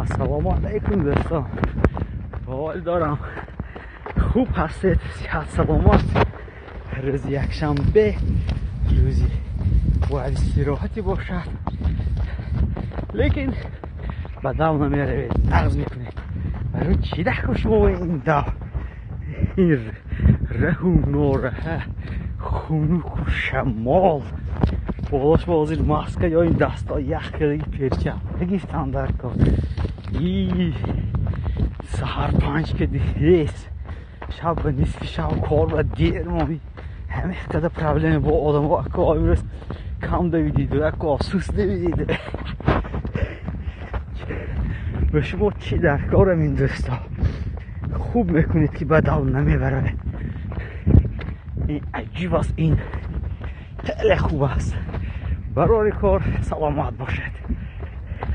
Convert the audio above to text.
Ассалому алайкум, дӯстон. Ҳол дорам, хуб ҳастед, сиҳат, саломат. Рӯзи якшанбе, рӯзи бояд истироҳатӣ бошад, лекин ба дав намеравед, нағз мекунед. Барои чӣ даҳко шумо ин дав, ин раҳу нораҳа, хунуку шамол, болош ба ҳозир маска ё ин дасто ях кардаги, перчатка гирифтан дар кор. И саҳар 5 кади ҳес, шаб ба нисфи шаб кор ба дер моми, ҳамин қадар проблема бо одамо. Ако имрӯз кам давидиду, ако сус давидиду. Ба шумо чӣ дар корам ин, дӯсто? Хуб мекунед, ки ба дав намебаравед. Ин аҷиб аст, ин хеле хуб аст. Барори кор, саломат бошед.